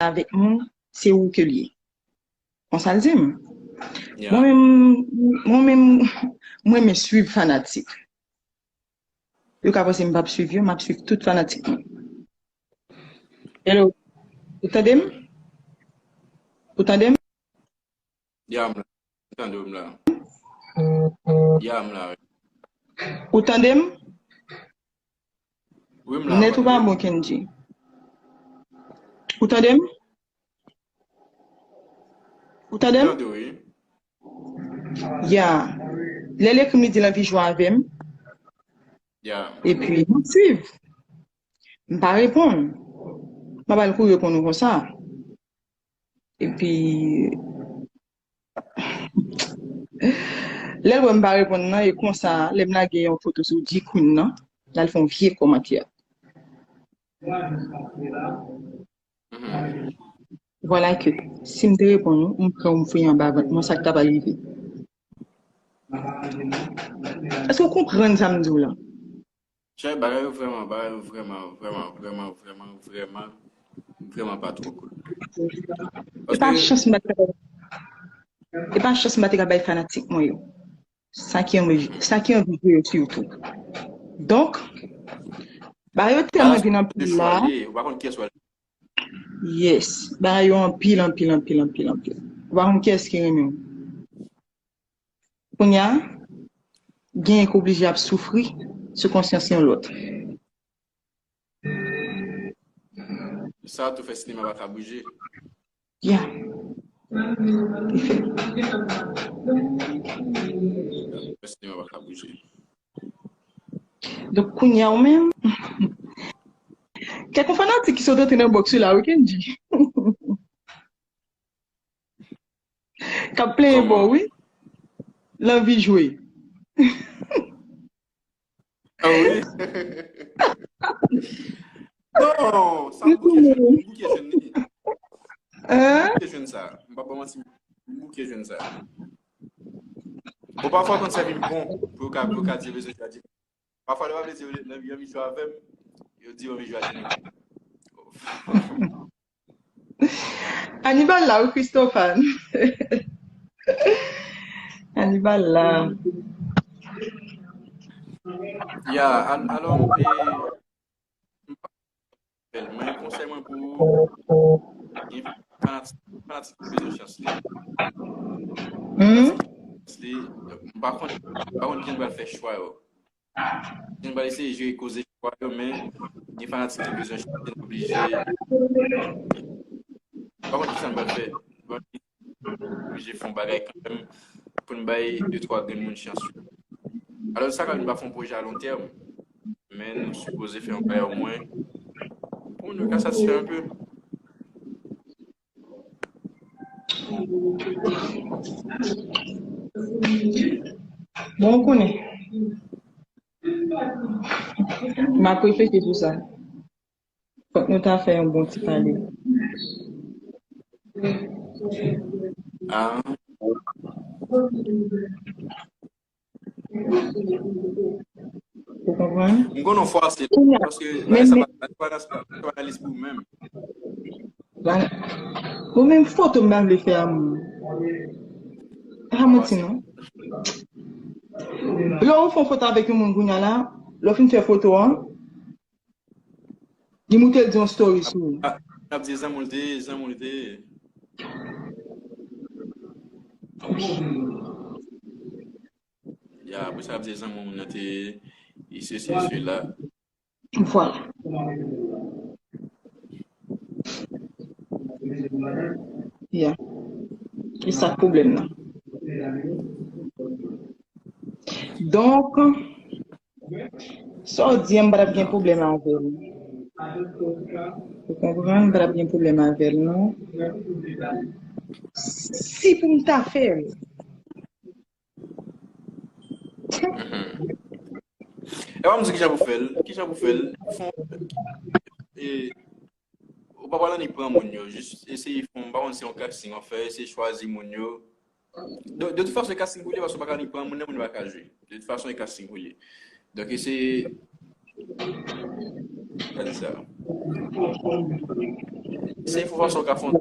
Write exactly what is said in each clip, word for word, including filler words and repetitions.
avèk moun, se ou ke l ye. Konsa l di m. Mwen menm, mwen menm, mwen renmen swiv fanatik. Yo ka panse m p ap swiv yo, m ap swiv tout fanatik mwen. Hello. Ou tande m? Ou tande m? Ya, m la. M tande w, m la. Ya, m la, wi. Ou tande m? Wi, m la. Nèt ou pa bon, Kendji. Ou tande m? Ou tande m? Tande, wi. Ya. Lè l ekri m, li di l anvi jwe avè m. Ya. Epi, m ap swiv. M pa reponn. M pa ba l kouri konn ou konsa. Epi, lè l wè m pa reponn nan, e konsa, lè m lage yon foto sou G Queen nan, l al fè yon vye kòmantè. Mhm. Vwala ke, si m te reponn ou, m pran ou m fouye anba vant mwen, sa k ta pral rive? Èske w konprann sa m di w la? Chè, bagay yo vrèman, bagay yo vrèman, vrèman, vrèman, vrèman, vrèman, vrèman pa twò cool. E pa chans m pa te ka bay, e pa chans m pa te ka bay fanatik mwen yo. Sa ki anvi, sa ki anvi jwe yo sitou. Donk, bagay yo tèlman vin anpil la. Ou pa konn kiyès w al. Yes. Bagay yo anpil, anpil, anpil, anpil, anpil. Ou pa konn kiyès ki renmen w. Kounye a, genyen k oblije ap soufri sou konsyans yon lòt. Sa tou fè sinema pa ka bouje. Ya. Li fè. Fè sinema pa ka bouje. Donk, kounye a ou menm, kèk yon fanatik ki sot antre nan bòks ou la, wi, Kendji. K ap plenyen bò, wi. L anvi jwe. Ah wi? Non, sa m bouke jwenn, m bouke jwenn li. M bouke jwenn sa. M pa ba w manti, m bouke jwenn sa. Bon, pafwa konn sèvi m bon pou yo ka, pou yo ka di yo bezwen jwe a Jimmy. Pafwa lè yo ap di yo anvi jwe avè m, yo di yo anvi jwe a Jimmy. Anibal la, wi, Christophane. Anibal la. Ya, al- alò, e, m pa fè l, men konsèy mwen pou ou, gen fanatik, fanatik ki bezwen chans li. Hmm? Chans li, m pa konn, m pa konn kijan l pral fè chwa yo. Gen ba eseye jere koze chwa yo, men gen fanatik ki bezwen chante, n oblije. Pa konn kisa n pral fè. N oblije fè yon bagay kanmenm pou n bay de twa grenn moun chans yo. Alò, sa ka vin pa fè yon pwojè a lon tèm, men nou sipoze fè yon bagay omwen pou moun yo ka satisfè anpe. Bon, ou konnen. M ap reflechi sou sa. Fòk nou ta fè yon bon ti pale. Ah. Ou konprann? M konn yon fwa se Kounye a, paske men- sa men- pa sa pa sa pa analiz pou ou menm. Bon, menm foto m pa vle fè a moun. Pa manti non. Lè ou fè yon foto avèk yon moun kounye a la, lè w fin fè foto an, li moute l di yon story sou ou. Ah, n ap di zanmi w l te ye, zanmi w l te ye. Ya, apre sa, ap di zanmi w nan te ye, e sesi, e sela. Vwala. Ya. E sa k pwoblèm nan. Donk, sa w di a, m pa t ap gen pwoblèm avè l. Ou konprann? M pa t ap gen pwoblèm avè l, non. Si pou m ta fè l, E pa m di kijan pou fè l. Kijan pou fè l? Fon, e, ou pa pral annik pran moun yo. Jis eseye fè, m pa konn si yon casting w ap fè, eseye chwazi moun yo. De, de tout fason, e casting pou l ye, paske w pa ka annik pran moun nan, moun nan pa ka jwe. De tout fason, e casting pou l ye. Donk, eseye. Pa di sa. Se yon fason w ka fè yon,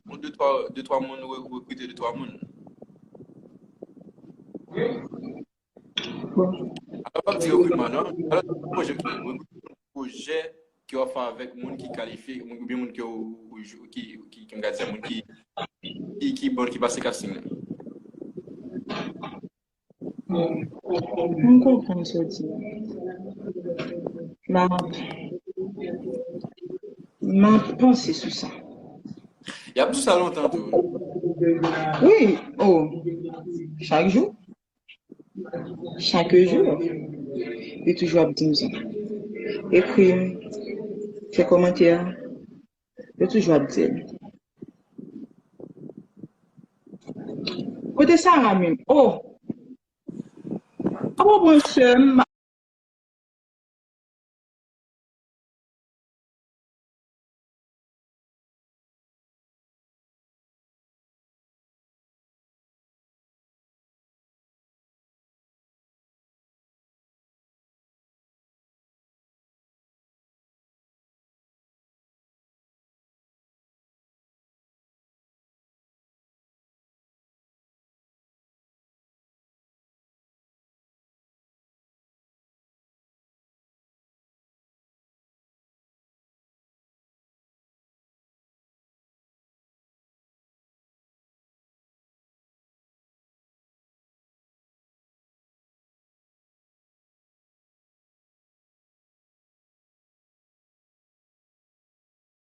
yon de twa, de twa moun, re- rekrite de twa moun. Bon. Alò, pa di rekritman, non. Alò, pwojè, pwojè ke w ap fè avèk moun ki kalifye, oubyen moun ke w, ki, ki, ki, m ka di sa, moun ki, ki, ki bon, ki pase casting nan. M konprann sa w di. M ap, m ap panse sou sa. Y ap di sa lontan tou. Wi, oh, chak jou. Chak jou. Li toujou ap di m sa. Ekri m, fè kòmantè. Yo toujou ap di l. Kote Sara menm? Oh! Ap pran sè m,